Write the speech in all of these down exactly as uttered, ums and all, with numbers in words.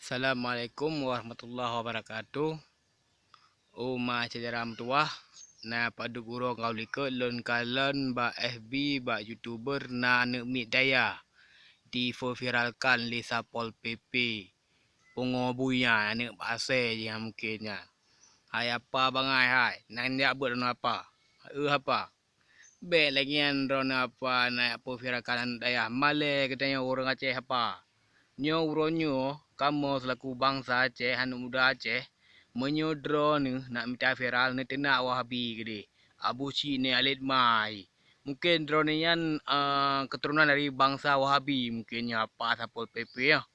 Assalamualaikum warahmatullahi wabarakatuh. Umat syedara meutuwah, na padub uroe ka likot lôn kalon bak F B, bak YouTuber na aneuk miet dayah dipeuviralkan lé Satpol P P. Pungo bui nyan, aneuk asèe jih mungken nyan. Hai apa bangai hai, nan jak beuet droeneuh apa? Eu apa? Bèk lagèe nyan droeneuh apa na peuviralkan aneuk dayah, malèe geutanyoe ureueng Aceh apa. Nyoe uroe nyoe kamoe seulaku bansa Aceh, aneuk muda Aceh, meunyoe droeneuh nak mita viral neuteunak Wahabi keudeh, Abu Syik ngon Alet Mai. Mungken droeneuh nyan, eh, keuturonan dari bansa Wahabi, mungken nyoe apa Satpol P P nyoe.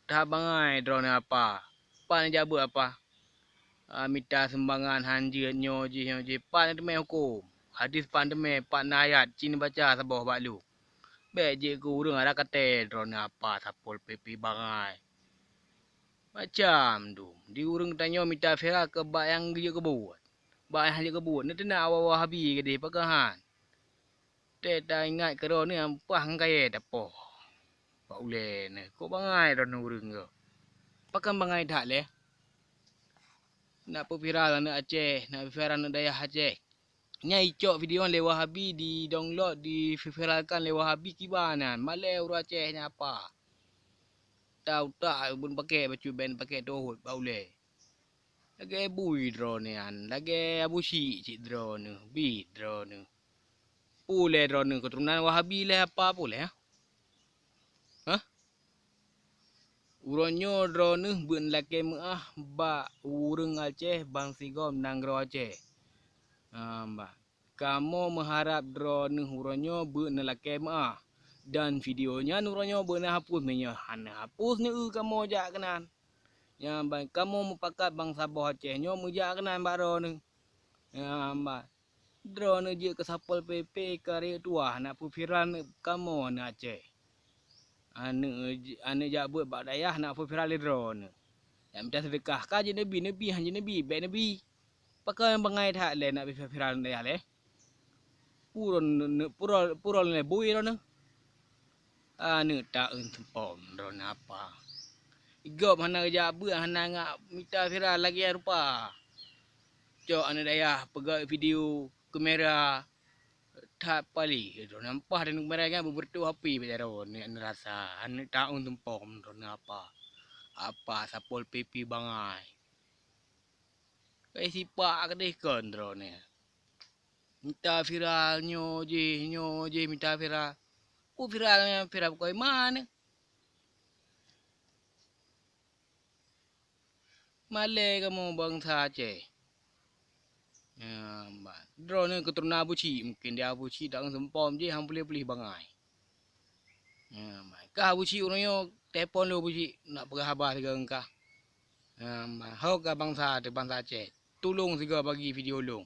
That bangai droeneuh apa? Pat neujak beuet apa? Ah, mita sumbangan han jeuet nyoe jih, nyoe jih. Pat neuteumé hukôm? Hadis pat neuteumé, pat na ayat, ci neubaca saboh bak lôn. Bèk jeuet keu ureueng adak katé droeneuh apa Satpol P P bangai. Macam dum, di ureueng tanyoe mita viral keu bak nyang jeuet keu buet. Bak nyang jeuet keu buet, neuteunak Wahabi keudeh pakon han. Teuta ingat keudroe nyoe ampah ngon kayèe tapoh bak ulèe nyoe. Kok bangai droeneuh ureueng nyoe? Pakon bangai that lé? Nak peuviral aneuk Aceh, nak peuviral aneuk dayah Aceh. Nyan icok video lé Wahabi, di-download, diviralkan lé Wahabi kiban nyan. Malèe ureueng Aceh nyan apa? Utak-utak bèk pakèk bacut, bèk pakèk teuhôt bak ulèe. Lagèe bui droeneuh nyan, lagèe Abu Syik cit droeneuh, bit droeneuh. Peue lé droeneuh keuturonan Wahabi lé apa peue lé, ha? Hah? Uroe nyoe droeneuh beuet neulakèe meu'ah bak ureueng Aceh bansigom nanggroe Aceh. Ah, bah. Kamoe meuharab droeneuh uroe nyoe beuet neulakèe meu'ah. Dan video nyan uroe nyoe beuet neuhapus, meunyoe hana hapus, neueu kamoe jak keunan. Nyan ban kamoe mupakat bansaboh Aceh nyoe meujak keunan bak droeneuh. Nyan ban droeneuh jeuet keu Satpol P P ka rayeuk tuwah, nak peuviral kamoe aneuk Aceh. Aneuk, aneuk jak beuet bak dayah nak peuviral lé droeneuh. Jak mita seudeukah, ka jeuet neubi, neubi, han jeuet neubi, bèk neubi. Pakon bangai that lé nak peuviral aneuk dayah lé? Purôn, purôn, purôn lé bui droeneuh. Aneuk taeun seumpom droeneuh apa? Gob hana geujak beuet, hana ngak mita viral lagèe rupa. Cok aneuk dayah peugöt video kamera that paléh, droeneuh ampah dan kamera nyan beubeureutoh api bak jaroe, aneuk rasa, aneuk taeun seumpom droeneuh apa? Apa Satpol P P bangai? Kai sipak keudeh kon droeneuh. Mita viral nyoe jih, nyoe jih mita viral. Peue viral nyan, viral bukon iman. Malèe kamoe bansa Aceh. Nyan ban. Droeneuh keuturonan Abu Syik, mungken di Abu Syik taeun seumpom jih han puléh-puléh bangai. Nyan ban. Kah Abu Syik uroe nyoe telepon lôn Abu Syik nak peugah haba sigoe ngon kah. Nyan ban. Ho kah bansa teuh, bansa Aceh. Tulông sigoe bagi video lôn.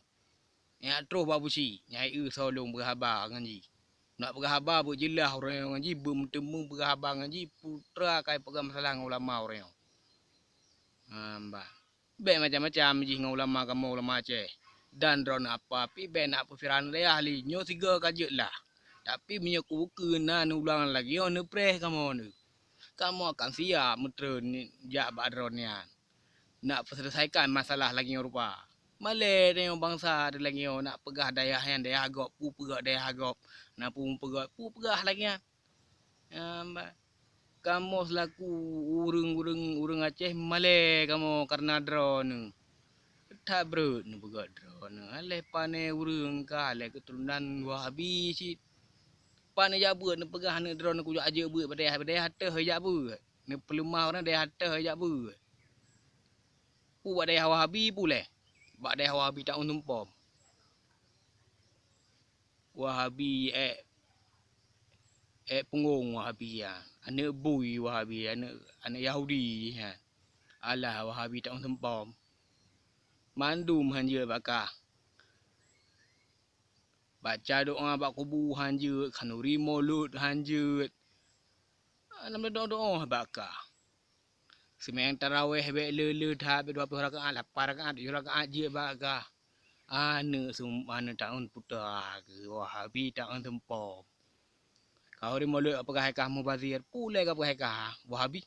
Nyak troh bak Abu Syik, nyak eu soe lôn peugah haba ngon jih. Nak peugah haba beujeulaih uroe nyoe ngon jih, beumeuteumé peugah haba ngon jih, putra kai peugah masalah ngon ulama uroe nyoe. Nyan ban. Bèk macam-macam jih ngon ulama kamoe, ulama Aceh. Dan droeneuh apa pih bèk nak peuviral dayah lé, nyoe sigoe ka jeuet lah. Tapi meunyoe kubeukeue na neulang lagèe nyoe neupreh kamoe nyoe, kamoe akan siap meutreun jak bak droeneuh nyan. Nak peuseuleusaikakan masalah lagèe nyoe rupa. Malèe tanyoe bansa teuh lagèe nyoe nak peugah dayah nyan dayah gob, peue peugah dayah gob, na peue peugah, peue peugah lagèe nyan. Nyan ban. Kamoe seulaku ureueng-ureueng, ureueng Aceh malèe kamoe kareuna droeneuh. That breuet neupeugah droeneuh. Aléh pané ureueng kah, aléh keuturonan Wahabi cit. Pat neujak beuet neupeugah aneuk droeneuh kujak jeuet beuet bak dayah, bak dayah ateueh jak beuet. Neupeuleumah ureueng dayah ateueh jak beuet. Peue bak dayah Wahabi peue lé? Bak dayah Wahabi taeun seumpom. Wahabi èk, èk punggong Wahabi nyan. Aneuk bui Wahabi, aneuk, aneuk Yahudi jih nyan. Alah Wahabi taeun seumpom. Mandum han jeuet bak kah. Baca doa bak kubu han jeuet, khanuri mulod han jeuet. Lam doa-doa bak kah. Seumayang tarawèh bèk le-le that, bèk dua ploh rakaat, lapan rakaat, tujoh rakaat jeuet bak kah. Aneuk sum-, aneuk taeun putra keu Wahabi taeun seumpom. Khanuri mulod peugah hai kah mubazir, peue lé ka peugah hai kah Wahabi?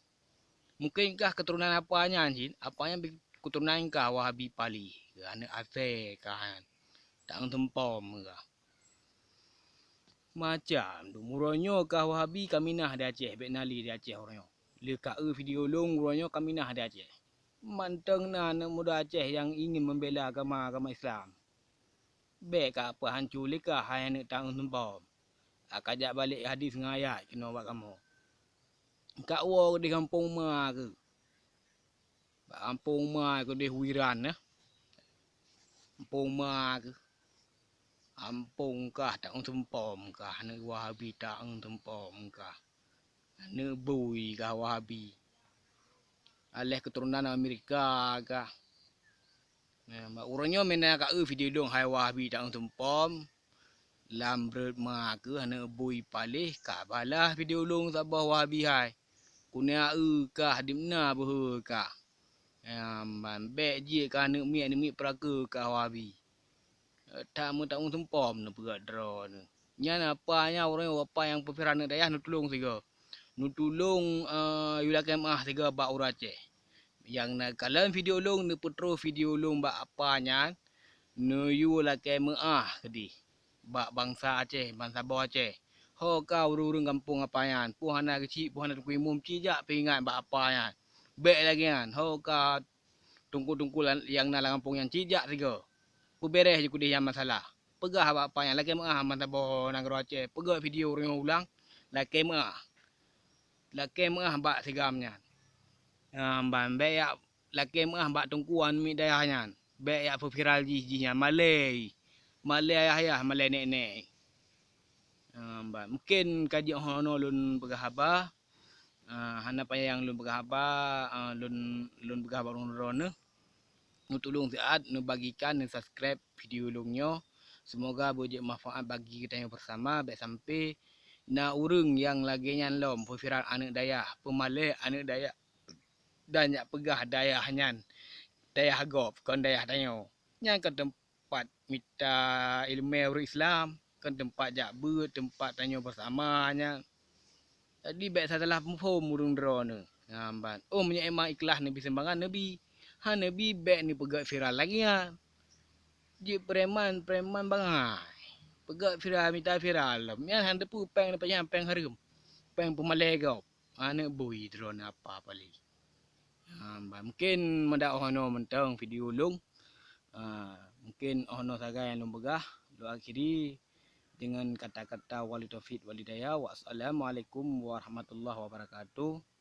Mungken kah keuturonan apa nyan cit, apa nyan keturonan kah Wahabi Palih, aneuk asèe kah nyan, tanggong seumpom kah. Macam tu, uroe nyoe kah Wahabi ka minah di Aceh, bèk na lé di Aceh uroe nyoe. Lé ka eu video lôn uroe nyoe ka minah di Aceh. Mantong na aneuk muda Aceh nyang ingin membela agama, agama Islam. Bèk ka peuhanco lé kah hai aneuk tanggong seumpom. Ka jak balek hadis ngon ayat keunoe bak kamoe. Ka woe di gampông ma keuh. Bak gampông ma keuh deh Wiran nyan. Gampông ma keuh. Gampông kah tanggong seumpom kah, aneuk Wahabi tanggong seumpom kah. Aneuk bui kah Wahabi. Aléh keuturonan Amerika kah. Nah, bak uroe nyoe meunan ka eu video lôn hai Wahabi tanggong seumpom. Lam breuet ma keuh aneuk bui Palih ka balah video lôn saboh Wahabi hai. Keuneuk eu kah dimna beuhe kah. Nyan ban bèk jeuet kah aneuk miet, aneuk miet peurakeue kah Wahabi. That meutanggong seumpom neupeugah droeneuh. Nyan apa nyan uroe nyoe apa nyang peuviral aneuk dayah neutulông sigoe. Neutulông, eh, yue lakèe meu'ah sigoe bak ureueng Aceh. Nyang na kalon video lôn neupeutroh video lôn bak apa nyan, neuyue lakèe meu'ah keudeh bak bansa Aceh, bansa boh Aceh. Ho ka ureueng-ureueng gampông apa nyan, peue hana geuchik, peue hana teungku imum, cit jak peuingat bak apa nyan. Bèk lagèe nyan, ho ka teungku-teungku nyang na lam gampông nyan cit jak sigoe. Peubeureh jih keudeh nyan masalah. Peugah bak apa nyan, lakèe meu'ah meusaboh nanggroe Aceh. Peugah video uroe nyoe ulang, lakèe meu'ah. Lakèe meu'ah bak si GAM nyan. Nyan ban bèk jak lakèe meu'ah bak teungku aneuk miet dayah nyan. Bèk jak peuviral jih, jih nyan malèe. Malèe ayah-ayah, malèe nèk-nèk. Nyan ban mungken ka jeuet 'oh noe lôn peugah haba. Ah, hana panyang lôn peugah haba, ah, lôn, lôn peugah bak ureueng droeneuh. Neutulông siat neubagikan, neusubscribe video lôn nyoe. Seumoga beujeuet manfaat bagi geutanyoe beusama. Bèk sampoe na ureueng nyang lagèe nyan lom peuviral aneuk dayah, peumalèe aneuk dayah, dan jak peugah dayah nyan dayah gob, kon dayah tanyoe. Nyan kon teumpat mita ileumèe ureueng Islam, kon teumpat jak beuet, teumpat tanyoe beusama nyan. Jadi bèk salah muphom ureueng droeneuh. Nyan ban. Oh, meunyoe emang ikhlas neubi sumbangan, neubi. Han neubi, bèk neupeugèt viral lagèe nyan. Jeuet preman, preman bangai. Peugèt viral, mita viral lom. Nyan han teupeu péng neupajan, péng hareuem. Péng peumalèe gob. Aneuk bui droeneuh apa Palih. Ha, ba-, mungken meudah 'oh noe mantong video lôn. Ha, mungken 'oh noe sagai nyang lôn peugah. Lôn akhiri dengan kata-kata wabillahi taufiq wal hidayah. Wassalamualaikum warahmatullahi wabarakatuh.